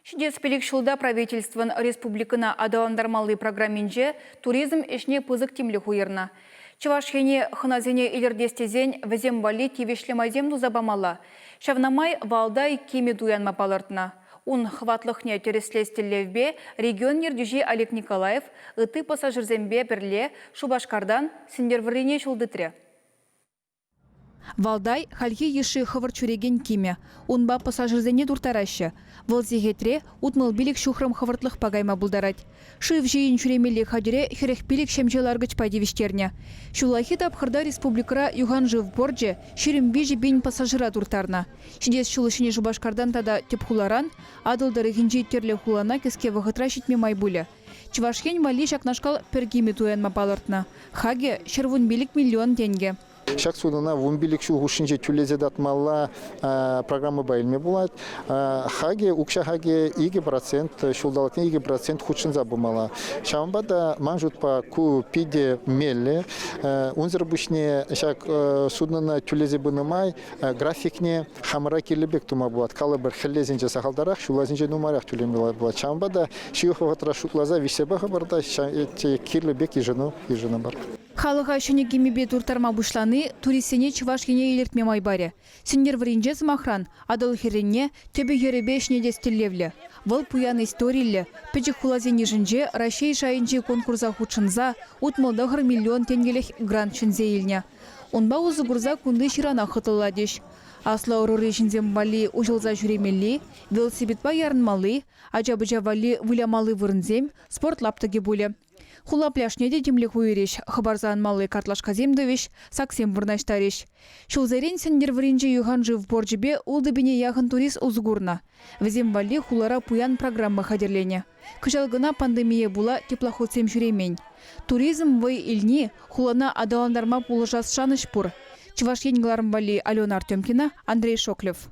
Ҫитес пилӗк ҫулта правительствӑн республикӑна аталантармалли программинче туризм ӗҫне пысӑк тимлӗх уйӑрнӑ. Чӑваш Ене хӑнасене илӗртес тесен вӗсем валли тивӗҫлӗ майсем туса памалла. Ҫавна май Валдай кимӗ туянма палӑртнӑ. Ун хӑватлӑхне тӗрӗслес тӗллевпе регион ертӳҫи Олег Николаев ытти пассажирсемпе пӗрле Шупашкартан Сӗнтӗрвӑррине ҫул тытрӗ. Валдай хальхи йышши хӑвӑрт ҫӳрекен кимӗ. Унпа пассажирсене турттараҫҫӗ. Вӑл сехетре 65 ҫухрӑм хӑвӑртлӑхпа кайма пултарать. Шыв ҫийӗн ҫӳремелли хатӗре 45 ҫемҫе ларкӑчпа тивӗҫтернӗ. Ҫуллахи тапхӑрта республикӑра юхан шыв порчӗ 23 пин пассажира турттарнӑ. Ҫитес ҫул Ҫӗнӗ Шупашкартан тата тӗп хуларан Атӑл тӑрӑхӗнчи тӗрлӗ хулана кӗске вӑхӑтра ҫитме май пулӗ. Чӑваш Ен валли ҫакнашкал пӗр кимӗ туянма палӑртнӑ. Хакӗ, 115 миллион тенкӗ. Ҫак сутӑна 15 ҫул хушшинче тӳлесе татмалла программӑпа илме пулать. Хакӗ, укҫа хакӗ 2%, ҫулталӑкне 2% хутшӑнса пымалла. Ҫавӑнпа та ман шутпа ку питӗ меллӗ. Унсӑр пуҫне ҫак сутӑна тӳлесе пынӑ май графикне хамӑра кирлӗ пек тума пулать. Калӑпӑр, хӗллесенче сахалтарах, ҫулласенче нумайрах тӳлеме пулать. Ҫавӑнпа та ҫывӑх вӑхӑтра шутласа виҫсе пӑхӑпӑр та кирлӗ пек йышӑну йышӑнӑпӑр. Халӑха ҫӗнӗ кимӗпе турттарма пуҫлани туристсене Чӑваш Ене илӗртме май парӗ. Сӗнтӗрвӑрринче, сӑмахран, Атӑл хӗррине тӗпӗ-йӗрӗпе ҫӗнетес тӗллевлӗ. Вӑл пуян историллӗ, пӗчӗк хуласен йышӗнче Раҫҫей шайӗнчи конкурса хутшӑнса 69 миллион тенкӗлӗх грант ҫӗнсе илнӗ. Унпа усӑ курса кунти ҫырана хӑтлӑлатӗҫ. Аслӑ ӑрури ҫынсем валли уҫӑлса ҫӳремелли, велосипедпа ярӑнмалли, ача-пӑча валли вылямалли вырӑнсем, спорт лаптӑкӗ пулӗ. Хула пляжне те тимлӗх уйӑрӗҫ, хӑпарса анмалли картлашкасем тӑвӗҫ, саксем вырнаҫтарӗҫ. Ҫулсерен Сӗнтӗрвӑрринчи юхан шыв порчӗпе ултӑ пине яхӑн турист усӑ курнӑ. Вӗсем валли хулара пуян программа хатӗрленӗ. Кӑҫал кӑна пандемие пула теплоходсем ҫӳремен. Туризм вӑй илни хулана аталантарма пулӑшас шанӑҫ пур. Чӑваш Ен кӑларӑм валли Алена Артемкина, Андрей Шоклев.